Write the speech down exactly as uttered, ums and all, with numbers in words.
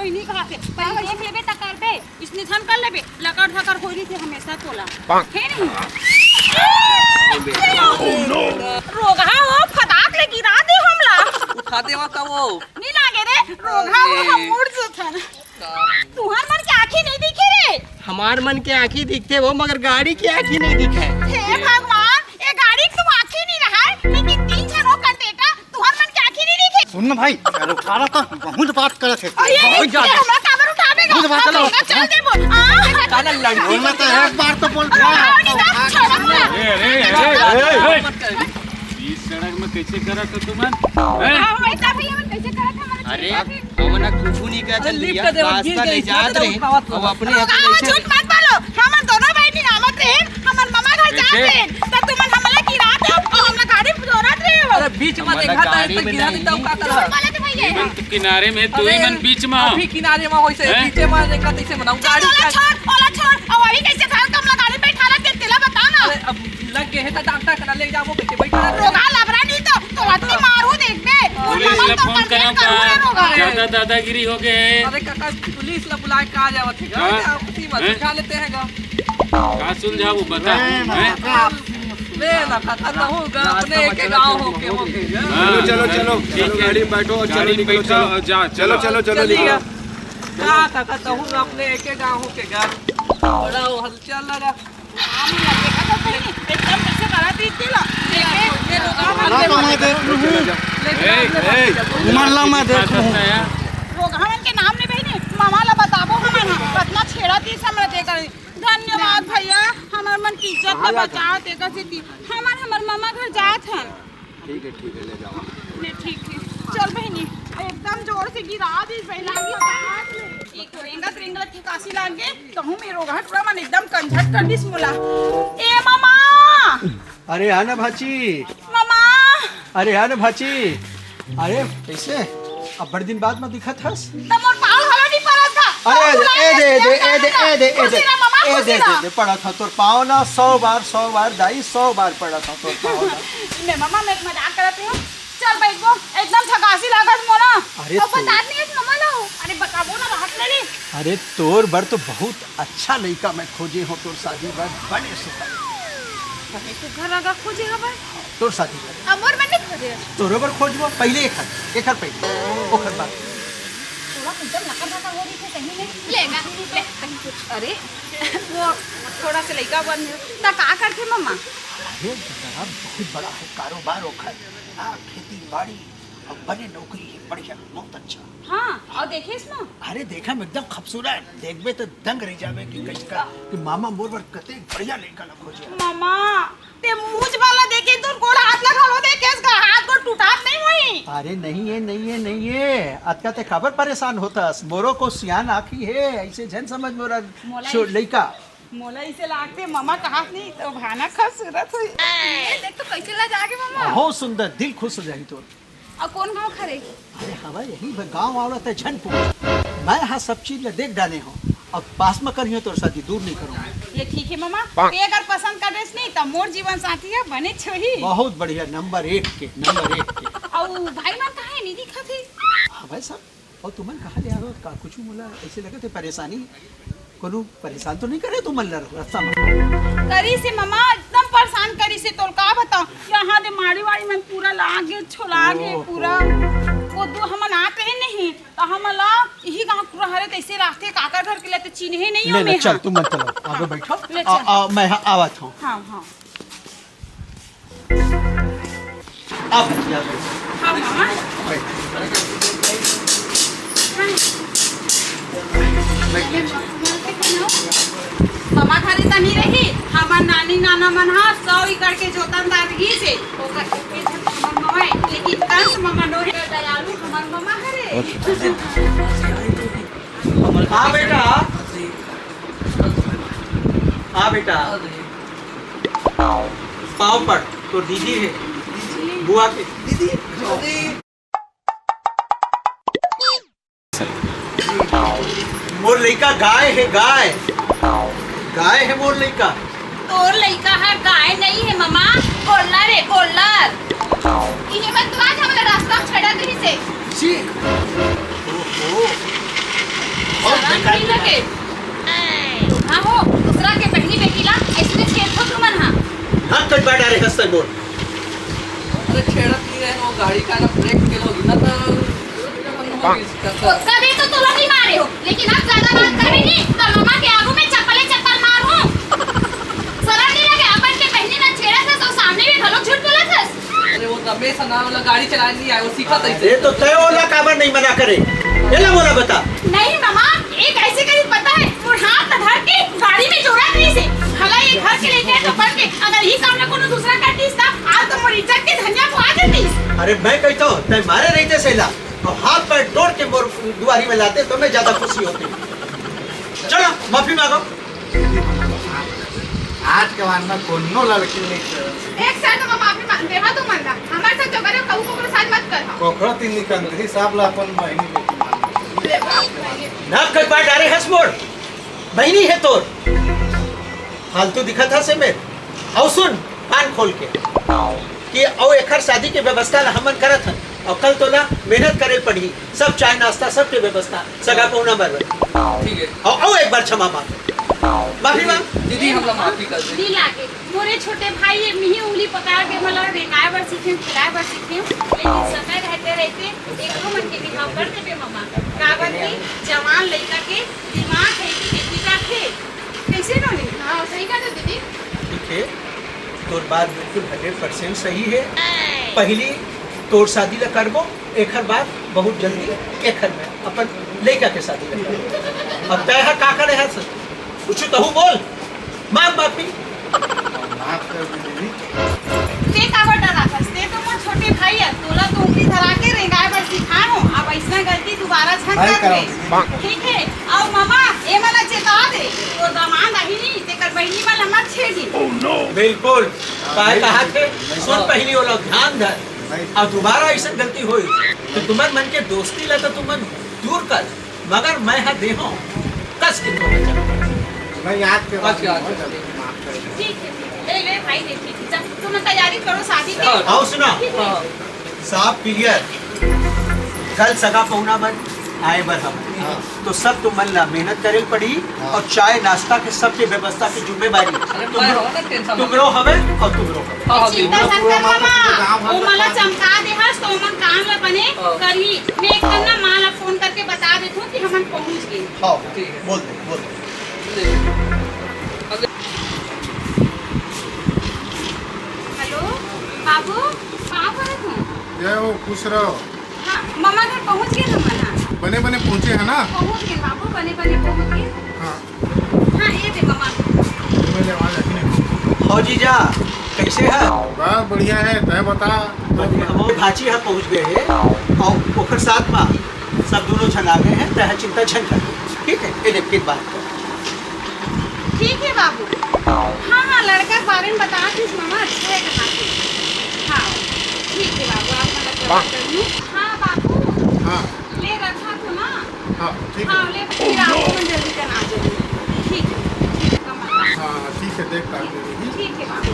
कोई नहीं कहा थे, पर देख लेबे त करबे, इसने धन कर लेबे, लकर धकर होई रहिथे हमेशा तोला। हे नहीं? रोगहा हो, फटाक ले गिरा दे हमला। उठा देवा का वो? नहीं लागे रे, रोगहा हो, हम मुड़ जथन। तुहर मन के आँखी नहीं दिखे रे? हमार मन के आँखी दिखथे वो, मगर गाड़ी के आँखी नहीं दिखे। हे भगवान, ये गाड़ी के तो आँखी नहीं रहा है, लेकिन तीन झन हो कंटेटा, तुहर मन के आँखी नहीं दिखे। सुन ना भाई, अरे उठा रहा था, बहुत बात करत हे। अरे, बहुत ज्यादा। ये हमरा काबर उठावे गा? बहुत बात हम करत। लोग चल देबो। आ, काला लड़की बोलना तो एक बार तो बोल। आओ नहीं तो छोड़ो ना। ए, ए, ए, ए, ए, ए। बीच सड़क में कैसे करत हो तुमन? हैं? हाँ, वैसा भी हम कैसे करत हमारे अरे, छोटे पे? हमन ह कुछु नहीं कहत अरे, हन लिफ्ट भैया, दे, गिर रास्ता गई, ले जात रहे, उठावत अब अपने आप रोगहा हो, ऐसे झूठ मत बोलो। हमन दोनों बहिनी आवत रहे, हमर ममा घर जात कैसे? रहे, त तुमन हमला गिरा दे, अउ हमला गाड़ी में जोरत रहे हो। अरे, बीच में हमला देखा था, गाड़ी तो में गिरा नहीं। देता हूँ, का करत? झूठ बोलत हे भैया। ये मन तो किनारे में, तू ही अरे, मन बीच में। अभी किनारे में वैसे हैं? बीचे में देखा, तैसे बनाऊँ। चल, गाड़ी ओला का छोड़, ओला छोड़, अब अभी कैसे घर का हमला गाड़ी पे बैठा रहा, तेला बता ना। अरे, अब लग गए हैं तो डॉक्टर करा ले जाबो, कैसे बैठा रहा? रोगहा लबरा नहीं तो, तो अतनी मारू देखबे। पुलिस ला फोन कराओ का? ज्यादा दादागिरी हो गए। अरे काका, पुलिस ला बुलाए का जावत है? हाँ? क्या होती मत हैं? उठा लेते हैं गा। का सुलझाबो बता। हैं? ले ना काका, तो होगा, अपने एक गाँव होके, होके। हाँ, चलो, चलो, चलो, ठीक चलो, है। गाड़ी में बैठो और चलो, गाड़ी में निकलो, बैठो चलो। और जा, चलो, चलो। चलो, चलो, चलिए। निकलो। का काका, तो होगा, अपने एक गाँव होके गा। बड़ा वो हलचल लगा। एकदम कैसे करा थी तेला। ये रोगहा ना तो मैं देख लूँ। ए, ए, उमर ला मैं देख लूँ। रोगहा मन के नाम नहीं बहिनी, ममा ला बताबो हमन ह। कतना छेड़ा थी समझ दे कर। धन्यवाद भैया, हमर मन की इज्जत ला बचा दे कर थी। हमन हमर ममा घर जात हन। ठीक है, ठीक है, ले जाओ। ले, ठीक है। चल बहिनी, एकदम जोर से गिरा दी बहिनी। एक रेंगत रेंगत के कासी लाग गे, कहूँ में रोगहा टूरा मन एकदम कंझट कर दिस मोला। ए ममा! अरे आ ना भाची। ममा! अरे आ ना भाची। अरे कैसे? अब बड़े दिन बाद में दिखत हस। त मोर पाँव घलो नहीं परत था। अरे, ए दे, ए दे, ए दे, ए दे, ए दे। खुशी रह ममा, ए खुशी दे, रह। दे, दे, पड़त ह तोर पाँव ना, सौ बार, सौ बार दाई, सौ बार पड़त ह तोर पाँव ना। मैं ममा, मैं मजाक करत हूँ। चल बैठबो, एकदम थकासी लागत मोला। अरे अब तू बतात नहीं है ममा लो। अरे बताबो ना, राहत ले ली। अरे तोर बर तो बहुत अच्छा लइका मैं खोजे हो तोर शादी बर, बने सुघर। बने सुघर लगा खोजे हबर। तोर शादी बर। अब मोर बने खोजे। तोर बर खोजबो, पहले एखर, एखर पहले, ओखर बाद। थोड़ा एकदम लकर लकर हो रही थी सही में। लेगा, ले, कहीं कुछ। अरे, वो थोड़ा सा लइका बन गया। ता का करथे मम्मा? अरे, जरा बहुत बड़ा है कारोबार ओखर। हाँ, खेती बाड़ी, अब बने नौकरी है, बढ़िया, बहुत अच्छा। हाँ, और देखे इसमें? अरे, देखा में एकदम खूबसूरत, देखबे तो दंग रह जाबे कि कैसका, कि मामा मोर बर कते बढ़िया लइका ला खोजे। मामा, ते मूंछ वाला देखे, तोर गोड़ हाथ ला घलो देखे, इसका हाथ गोड़ टूटात नहीं होई। अरे नहीं है, नहीं है, नहीं है, अतका ते काबर परेशान होतस? मोरो को सियान आँखी है, ऐसे झन समझ मोरा मोला छो-, इस-, लइका। मोला इसे लागते, ममा कहात नहीं, तो भाना खूबसूरत होई। ये देख तो कैसे ला जाके ममा। बहुत सुंदर, दिल खुश हो जाही तोर। अउ कौन गाँव खरे? अरे हवा यही ब-, गाँव आवत है झनपुर। मैं हा सब चीज ला देख डाले हो। अब पास में करियो तोर शादी दूर नहीं करूँगा। ये ठीक है ममा। ते अगर पसंद कर देस नहीं तो मोर जीवन साथी है बने छोही। बहुत बढ़िया, नंबर एक के, नंबर एक के। अउ भाई मन कहाँ है? नहीं दिखत है। हाँ भाई साहब, अउ तुमन कहाँ ले आवे? का कुछ मोला ऐसे लगत है परेशानी? कोनो परेशान तो नहीं करे तुमन ला रास्ता में? करी से ममा, एकदम परेशान करी से, तोल का बताओ, यहाँ दे माड़ी वाड़ी मन पूरा लागे, छोला गे ओहो। पूरा। वो दू हमन आते ही नहीं, तो हमन ला यही गाँव पूरा हरे, तैसे रास्ते काकर घर के लेते चिन्हे नहीं ले, हो ले, मैं चल, हाँ। तुमन चलो, आगे हाँ। बैठो। ले आ, चल। आ, मैं हाँ, आवत हूँ। हाँ, हाँ। आप यहाँ बैठो। हाँ, मामा। बैठो। हाँ। बैठो। ममा घरे तनी रही, हमर नानी नाना मन ह सौ एकड़ के जोतनदार रहिस हे, ओकर एके झन हमर ममा हे, लेकिन कंस ममा नोहे दयालु हमर ममा हरे। हाँ बेटा, हाँ बेटा, पाँव पड़, तोर दीदी हे, बुआ के। दीदी, दीदी। मोर लइका गाय हे, गाय। गाय हे मोर लइका। तोर लइका ह गाय नइ हे ममा, गोल्लर हे, गोल्लर। इही मन तो आज हमला रास्ता म छेड़ा देहिस हे। छी। ओहो। शरम नहीं लगे। हाँ हो, दूसरा के बहिनी बेटी ला ऐसने छेड़थो तुमन हा। हाँ, कट बाटा रे हस्तर बोल। अरे छेड़त नहीं रहे, वो गाड़ी का ना ब्रेक फेल होगी ना तो कभी तो तोला नहीं मारे हो, लेकिन अब ज्यादा बात करेगी तो मम्मा के आगू में चप्पले चप्पल मारूं। शरम नहीं लगे, अपन के बहिनी ना छेड़ा था तो सामने में घलो झूठ बोला था। अरे वो रमेश ना वाला गाड़ी चलाने नहीं आया, वो सीखा था इसे। ये तो तय होला काबर नहीं मना करे, एला मोला बता। नहीं मामा, एक ऐसे करी पता है, मोर हाथ न धर के गाड़ी में जोड़ा रही से। भला ये घर के लेके तो बन के, अगर ही काम ना कोनो दूसरा कर दीस ता, आज तो मोर इज्जत के धनिया को आ जातीस। अरे मैं कहता हूँ, तय मारे रहते सेला, और हाथ पैर तोड़ के मोर दुआरी में लाते तो मैं ज्यादा खुशी होती। चलो माफी मांगो। आज के बाद में कोनो लड़की नहीं करे। एक साथ हम माफी मांगते हैं तुमन ला। हमारे साथ जो करे कहू को साथ मत कर। कोखरो तीन निकल रही साहब ला अपन बहिनी बेटी मान। नाक कट बांट डारे हंस मोड़। बहिनी है तोर। फालतू दिखा था से में। अउ सुन कान खोल के कि अउ एखर शादी के व्यवस्था ला हमन करत हन। अउ कल तोला मेहनत करे पड़ही। सब चाय नाश्ता सबके व्यवस्था सगा पहुना बर। ठीक है। अउ अउ एक बार क्षमा मांग। माफी मांग। दीदी हमला माफी कर दे। दी लागे। मोरे छोटे भाई ये मिही उंगली पकड़ के मला रेंगाए बर सीखे, खिलाए बर सीखे, लेकिन समय रहते रहते एकरो मन के बिहाव कर देबे ममा। काबर की जवान लइका के दिमाग है कि बेटी का थे। कैसे नोनी? हाँ, सही कहा दीदी। ठीक है, तोर बात बिल्कुल हंड्रेड परसेंट सही है। पहली तोर शादी ला करबो, एखर बाद बहुत जल्दी एखर में अपन लइका के शादी ला करबो। अब तय है का करे है? कुछ तो हूँ बोल, मांग माफी। माफ कर दे दीदी। ते काबर डराथस? ते तो मोर छोटे भाई है, तोला तो उंगली धरा के रेंगाए बर सिखाए हो। अब ऐसना गलती दोबारा झन नहीं करबे। ठीक है? अउ ममा, ए मला चेता दे, तो दामाद आही नी, तेकर बहिनी वाला मत छेड़ी। बिल्कुल। काय कहा थे? सुन पहली ओला ध्यान धर। नहीं। अउ दोबारा ऐसा गलती होई, तो तुमन मन के दोस्ती ला तो तुमन दूर कर। मगर मैं हा देहूं कस के तोला चल। मैं याद के बाद अच्छा, में अच्छा। माफ कर दे। ठीक है, ठीक है। ले, ले भाई, देखिए, जा, तुम तैयारी करो शादी की। हाँ। आओ सुना। हाँ। साफ क्लियर। कल सगा पहुना बर आए बर हम। हाँ। तो सब तुमन ला मेहनत करे पड़ी हाँ। और चाय नाश्ता के सबके व्यवस्था की जिम्मेवारी अरे, तुम मैं रो-, हो ना टेंशन तुम मत रो हवे और तुम रो हवे। हाँ, हाँ, चिंता बिल्कुल। मत कर मामा, वो मला चमका दे हस, तो मन काम ला बने हाँ। करही। मैं एक ठन ना माँ ला फोन करके बता देथूं कि हमन पहुंच गए। हाँ, ठीक है। बोल दे, बोल दे। हेलो, बाबू, कहाँ पर है तू? जय हो, खुश रहो। हाँ, ममा घर पहुँच गए हमन, हाँ। बने बने पहुँचे है ना? पहुँच गए बाबू, बने बने पहुँच गए। हाँ। हाँ, ये दे ममा। मैं ले आवाज रखने को। हो जीजा, कैसे है? बस बढ़िया है, तय बता। वो भाची है पहुँच गए है और ओकर साथ में सब दोनों झन आ गए हैं, तय चिंता झन कर। ठीक है, ये देख के बात कर। ठीक है बाबू। हाँ, हाँ, लड़का के बारे में बता दीस ममा, अच्छा है कहा थे। हाँ, ठीक है बाबू, आप मतलब बात कर लूँ। हाँ बाबू, हाँ। ले रखा तो ना। हाँ, ठीक है। हाँ, ले फिर आप मन जल्दी जना जरूर। ठीक है, ठीक है, कमा। हाँ, ठीक है, देख ताक ले रही। ठीक है बाबू।